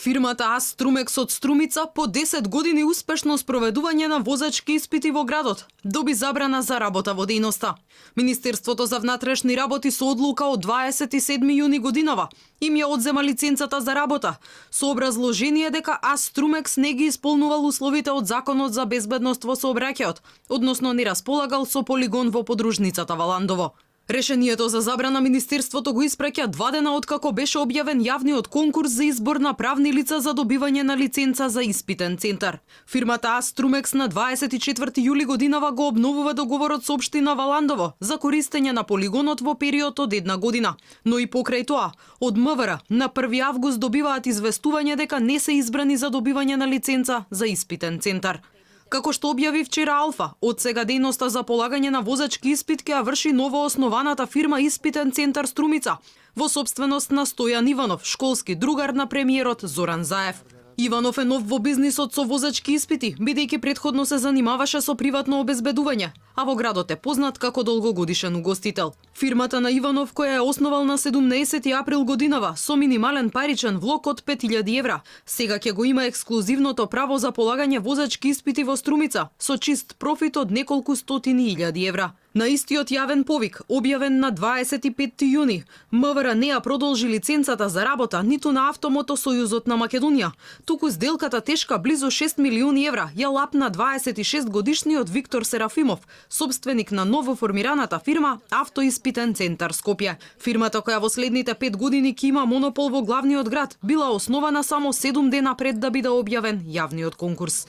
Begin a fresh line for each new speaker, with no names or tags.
Фирмата Аструмекс од Струмица по 10 години успешно спроведување на возачки испити во градот доби забрана за работа во дејноста. Министерството за внатрешни работи со одлука од 27 јуни годинава им ја одзема лиценцата за работа со образложение дека Аструмекс не ги исполнувал условите од Законот за безбедност во сообраќајот, односно не располагал со полигон во подружницата во Ландово. Решението за забрана Министерството го испраќа 2 дена откако беше објавен јавниот конкурс за избор на правни лица за добивање на лиценца за испитен центар. Фирмата Аструмекс на 24 јули годинава го обновува договорот со општина Валандово за користење на полигонот во период од 1 година. Но и покрај тоа, од МВР на 1 август добиваат известување дека не се избрани за добивање на лиценца за испитен центар. Како што објави вчера Алфа, од сега дејноста за полагање на возачки испит ќе врши новооснованата фирма Испитен центар Струмица, во собственост на Стојан Иванов, школски другар на премиерот Зоран Заев. Иванов е нов во бизнисот со возачки испити, бидејќи претходно се занимаваше со приватно обезбедување, а во градот е познат како долгогодишен угостител. Фирмата на Иванов, која е основал на 17 април годинава со минимален паричен влог од 5000 евра, сега ќе го има ексклузивното право за полагање возачки испити во Струмица со чист профит од неколку стотини илјади евра. На истиот јавен повик, објавен на 25 јуни, МВР не ја продолжи лиценцата за работа ниту на Автомотосојузот на Македонија, туку сделката тешка близу 6 милиони евра ја лапна 26 годишниот Виктор Серафимов, собственик на новоформираната фирма Автоиспитен центар Скопје. Фирмата која во следните 5 години ќе има монопол во главниот град, била основана само 7 дена пред да биде објавен јавниот конкурс.